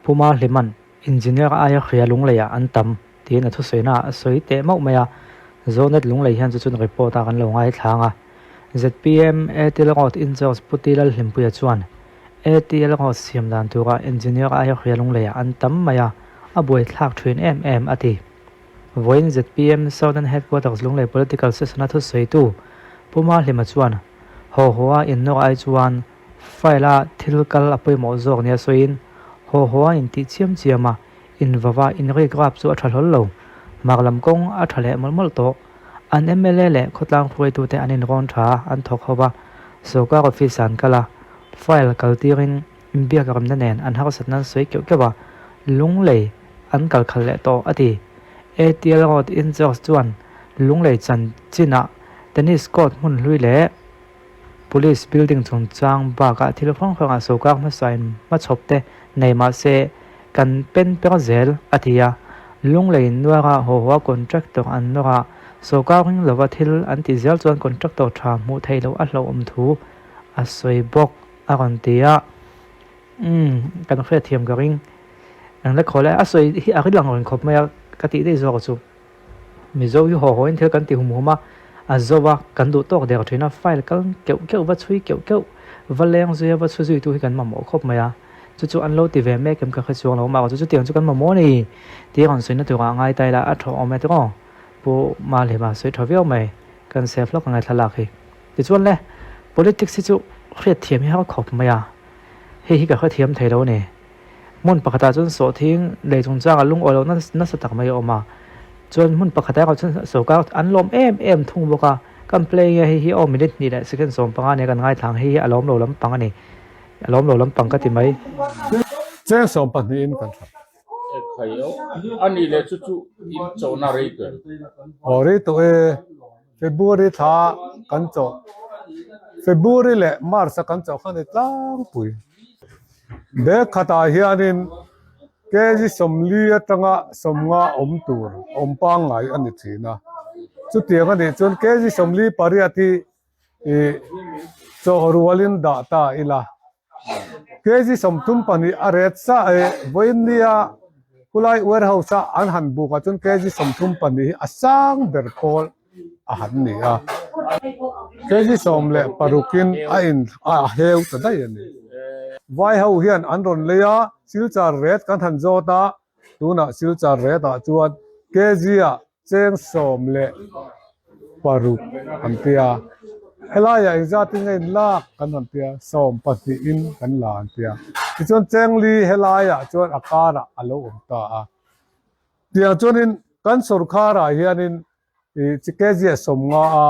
Pu Mahliman, Engineer aia hria Lungleiah an tam, tiin a thusawiinaah a sawi teh mauh mai a. Zonet Lunglei hian chu chun report a kan lo ngaithlang a. Zpm ATL Road in-charge Pu Ti Lalhlimpuia chuan, ATL Road siam dan tura Engineer aia hria Lungleiah an tam mai a, a buaithlak thin em em, a ti. Vawiin zpm Southern Headquarters Lunglei Political Session-a thusawitu Pu Mahlima chuan, Haw haw a innawr ai chuan File-a thil kal a pawimawh zawk nia sawiin, haw haw a intih chiam chiam a, invava inrik rap chu a tha hlawl lo. Hmar lam kawng a tha leh mawlh mawlh tawh. An mla leh khawtlang hruaitute an inrawn tha a, an thawk ho va, sorkar office-ah an kal a, file kal tirin inbiak remna nen an harsatna an sawi keuh keuh a, Lunglei an kal khalh leh tawh a ti. ATL Road in-charge chuan Lunglei chanchinah tennis court hmun hlui leh Police building chungchang bakah thil hrang hrangah sawrkar hmasain hmachhawp te nei mah se kan pen per zel, a ti a. Lunglei nuara haw haw a contractor an nawr a, sawrkar ring lova thil an tih zel chuan contractor tha hmuh theih loh a hlauhawm thu a sawi bawk, a rawn ti a. Umm, kan hriatthiam ka ring. Engla khawl e, a sawi hi a ri lang reng khawp mai a, ka tih daih zawk chu. Mizo hi haw hawin thil kan ti hum hum a, a zo a, kan duh tawk der thin a, file kal keuh keuh va chhui keuh keuh va leng zui a va chhu zuitu hi kan mamawh khawp mai a, chu chu an lo ti ve mek em ka hre chuang lo mah chu chutiang chu kan mamawh a ni tih rawn sawi na turah a ngai ta ila a tha awm e tiraw Pu Malhima sawi tha viau mai kan save hlawk angai thlalak hi. Tichuan le politics hi chu hriatthiam hi har khawp mai a, hei hi ka hrethiam thei lo a ni. Hmun pakhatah chuan sawhthing lei chungchangah lungawi loh nasa tak mai a awm a, chuan hmun pakhatah erawh chuan sorkar an lawm em em thung bawk a, kan play nge hei hi aw minute hnih leh second 15 nia kan ngaithla ang hei hi a lawm lo lampang a ni, a lawm lo lampang ka ti mai. Cheng sawmpahnihin kan hralh. A nih leh chu chu in chawhna rei tawh em? Aw rei tawh e, February thla kan chawh, February leh March a kan chawh kha a ni tlangpui. Bag khatah hianin kg 40 atanga 50 awm tur awm pangngai a ni thin a, chutiang a nih chuan kg 48 hi ih chawh rualin dah ta ila. Kg 32 a ret sa e vawiin nia khulai warehouse a an han buk ah chuan kg 32 hi a sang ber pawl a han ni a. Kg 16 in a in a heu ta daih a ni. Vai ho hian an rawn lei a, silchar ret kan han zawt a, tunah silchar ret ah chuan kg ah Cheng 16 an ti a, helaiah engzatin nge in lak kan rawn ti a, 12 in kan la an ti a. Tichuan cheng li helaiah chuan a karah a lo awm ta a. Tiang chuanin kan sawrkharah hianin ih kg 50 a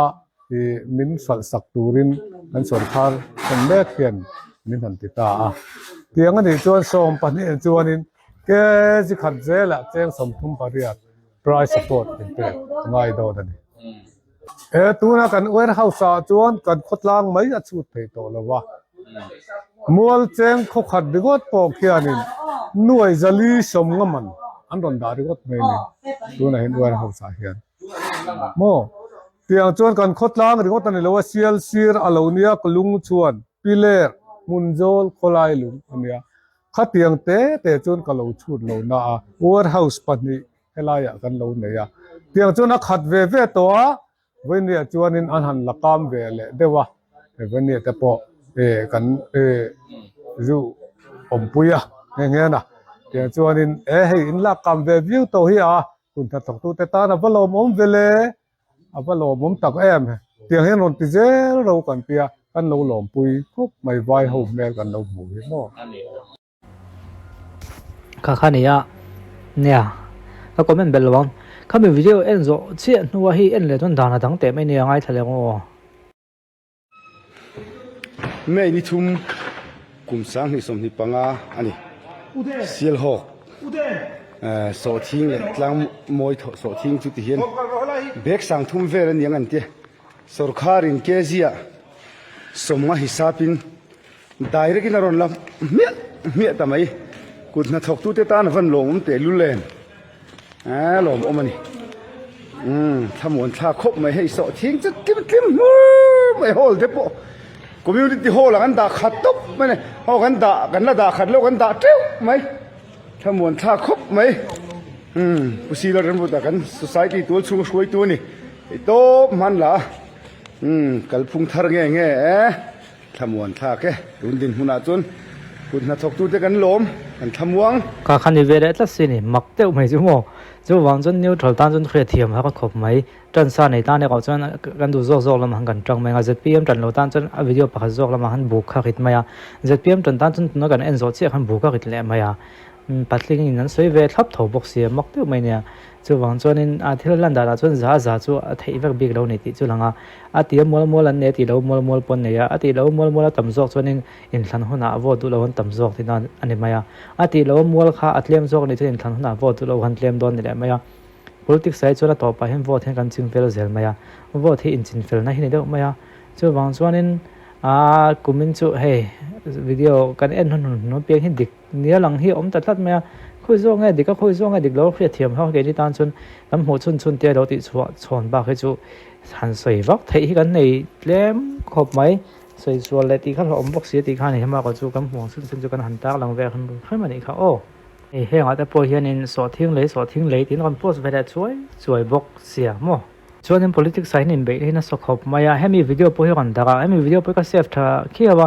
ih min hralh sak turin kan sawrkhar thlen mek hian min han ti ta a. Tiang a nih chuan 12 chuanin kg khat zelah cheng 38. Price support in pek a ngai dawn a ni. He tuna kan warehouse ah chuan kan khawtlang mai a chhut thei tawh lo va, mual cheng khawkhat ringawt pawh khianin nuai zali sawm nga man an rawn dah ringawt mai a ni tunah hian warehouse ah hian. Maw? Tiang chuan kan khawtlang ringawt a ni lo a, sial sir a lo nia ka lung chuan piler hmun zawl khawlai lung a nia. Khatiang te te chuan ka lo chhut lo na a, warehouse pahnih helaiah kan lo nei a. Tiang chuan a khat ve ve tawh a, Vawiniah chuanin an han la kam ve leh deuh a, he Vawiniah te pawh eh kan eh zu awmpui a nghe nghe na. Tiang chuanin e hei in lak kam ve viau tawh hi a, hun hnathawktute tan a va lawmawm ve le. A va lawmawm tak em? Tiang hian rawn ti zel ro kan tia, kan lo lawmpui khawp mai vai ho hmel kan lo hmu hi maw? Kha kha nia, nia ka comment belh lo ang. Khami video en zawh chiah hnua hi en leh chuan dan a dang teh mai nia ngaithla leh ang aw. May ni thum kum 2025 a ni. Sialhawk sawhthing leh tlang mawi sawhthing chu ti hian bag sang thum vel a ni ang an ti a. Sawrkharin kg ah 50 hisapin direct in a rawn la hmiah hmiah ta mai. Kut hnathawktute tan a van lawmawm tehlul em. A lawmawm a ni. Umm thlamuan thlak khawp mai hei sawhthing chu tlim tlim hmur mai hall te pawh community hall ah kan dah khat tawp mai a ni. Aw kan dah kan la dah khat lo kan dah teuh mai. Thlamuan thlak khawp mai. Umm Pu Sila Remruta kan society tual chhunga hruaitu a ni. Hei tawp hman la a. Umm kalphung thar nge nge e. Thlamuan thlak e. Tun dinhmunah chuan kut hnathawktute kan lawm, kan thlamuang. Ka khan i ve leh tlat si ni, mak deuh mai chu maw. Chuvang chuan neutral tan chuan hriatthiam har khawp mai. Tan sa nei tan erawh chuan kan duh zawk zawk lamah khan kan tang mai ang a, zpm tan lo tan chuan a video pakhat zawk lamah khan buk kha rit mai a, zpm tan tan chuan tuna kan en zawh chiah khan buk a rit leh mai a, patling in an sawi ve thlap tho bawk si a, mak deuh mai nia. Chuvang chuanin a thil lan danah chuan za za chu a theih vek bik lo ni tih chu lang a, a ti a mual mual an nei a tih lo mual mual pawh an nei a, a tih lo mual mual a tam zawk chuanin inthlan hunah vote duh lo an tam zawk tihna a ni mai a, a tih lo mual kha a tlem zawk anih chuan inthlan hunah vote duh lo an tlem dawn ni leh mai a. Politics ah hi chuan a tawpah hian vote hian kan ching fel zel mai a, vote hi inchinfelna hi ni deuh mai a, chuvang chuanin aaa kumin chu hei video kan en hun hun apiang hi dik nia lang hi a awm ta tlat mai a, khawi zawk nge dik a khawi zawk nge dik lo hriatthiam ho keini tan chuan kan hmuh chhun chhun te lo tih chhuah chhawn bak hi chu han sawi vak theih hi kan nei tlem khawp mai, sawi sual leh tih kha hlauhawm bawk si a tih kha a ni hema chu kan hmuh ang chhun chhun chu kan han tar lang ve hrim hrim a nih kha aw. Hei hengah te pawh hianin sawhthing lei sawhthing lei tiin rawn post ve leh chuai chuai bawk sia maw. Chuanin politics ah hian inbeih hi nasa khawp mai a, hemi video pawh hi rawn darh a, hemi video pawh hi ka save tha khiau a,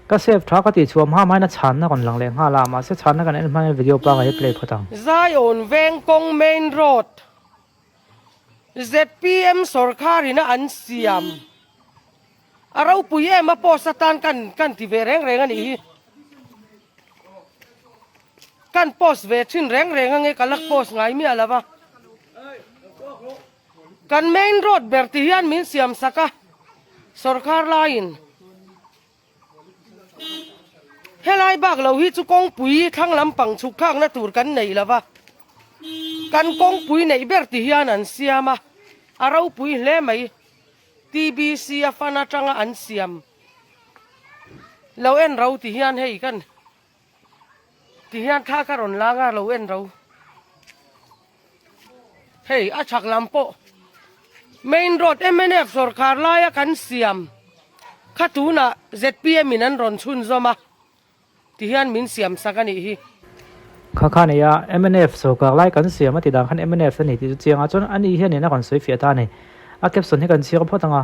ka save tha ka tih chhuah hma hma hian a chhanna rawn lang leh nghal a, mahse chhanna kan en hma hian video pangai hi play phawt ang. Zion Vengkawng Main Road zpm sawrkharina an siam a ropui em a post atan kan kan ti ve reng reng a nih hi. Kan post ve thin reng reng ange ka la post ngai miah lo va. Kan main road ber ti hian min siam sak a sawrkar laiin helai bak lo hi chu kawngpui thlang lampang chhuk thlakna tur kan nei lo va. Kan kawngpui neih ber ti hian an siam a, a ropui hle mai. TBC a fan atanga an siam lo en ro ti hian hei kan ti hian thla ka rawn lang a lo en ro hei a chhak lam pawh main road mnf sawrkar laia kan siam kha tunah zpm in an rawn chhunzawm a. Ti hian min siam sak a nih hi. Kha kha nei a, mnf sawrkar lai kan siam a ti dan khan mnf a ni tih chu chiang a, chuan a ni hian ina rawn sawi fiah ta a ni. A caption hi kan chhiar phawt ang a,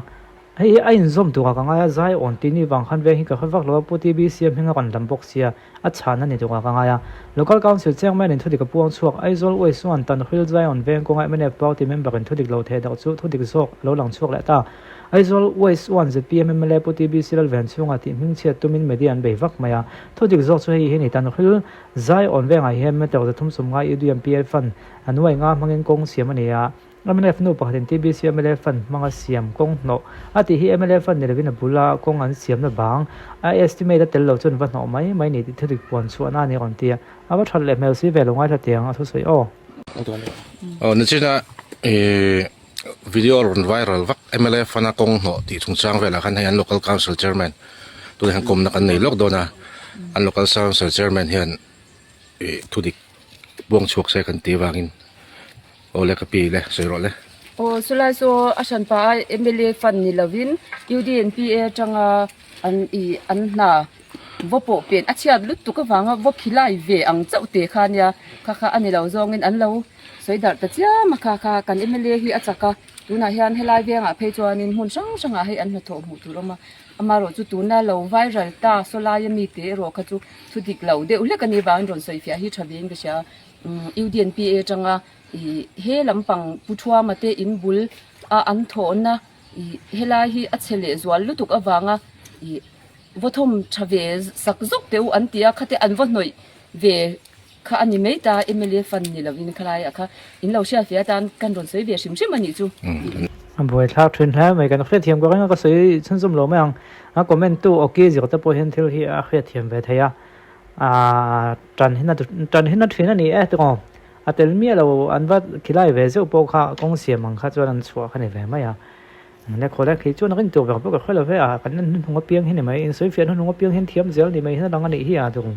hei hi a inzawm turah ka ngai a, zai awn tih ni vang khan veng hi ka hre vak lo a, Pu TBC a hming a rawn lam bawk sia, a chhan a ni turah ka ngai a. Local Council Chairman in thudik a puang chhuak, Aizawl Uaisuan Tanhril Zion veng kawnga mnf party member in thudik lo theh darh chu thudik zawk a lo lang chhuak leh ta. Aizawl West 1 zpm mla Pu TBC Lalven chhungah tih hmingchhiat tumin media an bei vak mai a. Thudik zawk chu hei hi ni tan hril zai awn vengah hian meter 350 UDMPA fund a nuai nga hmangin kawng siam a ni a. Mnf nu pakhatin TBC mla fund hmanga siam kawng hnawh a tih hi mla fund ni lovin a bula kawng an siamna bang a estimate a tel lo chuan va hnawh mai mai ni tih thudik puan chhuahna a ni rawn ti a. A va that leh hmel si ve lo ngaithla tiang a thusawi aw. Aw nichina ih Video rawn viral vak mla fana kawng hnawh tih chungchang velah khan hei an local council chairman tunah hian kawmna kan nei lawk dawn a an local council chairman hian ih thu dik buang chhuak se kan tih avangin aw le ka pi le sawi rawh le. Aw chulai chu a hran pah a mla fund ni lovin UDNPA atanga an ih an hna vaw pawh pen a chhiat lutuk avanga vaw khilai ve ang chauh te kha ania kha kha a ni lo zawngin an lo sawi darh ta chiam a kha kha kan mla hi a chak a tunah hian helai vengah phei chuanin hmun hrang hrangah hei an hnathawh hmuh tur a awm a amaherawh chu tuna lo viral ta saw laia mite erawh kha chu thu dik lo deuh hlek a nih vangin rawn sawi fiah hi tha vein ka hria umm UDNPA atanga ih he lampang Pu Thuama te in bul a an thawhna ih helai hi a chhe leh zual lutuk avanga ih vaw thawm tha ve sak zawk teh u an ti a khate an va hnawih ve kha a ni mai ta mla fund ni lovin khalai ah kha in lo hriat ve atan kan rawn sawi ve hrim hrim a nih chu. A buaithlak thin hle mai kan hriatthiam ka ring a ka sawi chhunzawm lo mai ang a comment tu awki zir te pawh hian thil hi a hriatthiam ve thei a aaa tan hin a tan hin a thin a ni e tiraw a tel miah lo an va khilai ve zeuh pawh kha kawng siam ang kha chuan an chhuah kha ni ve mai a le khaw le khi chuan a rin tur ber pawh ka hre lo ve a kan en hnuhnung apiang hi ni mai insawifiah hnuhnung apiang hian thiam zel ni mai hian a lang a nih hi a tiraw.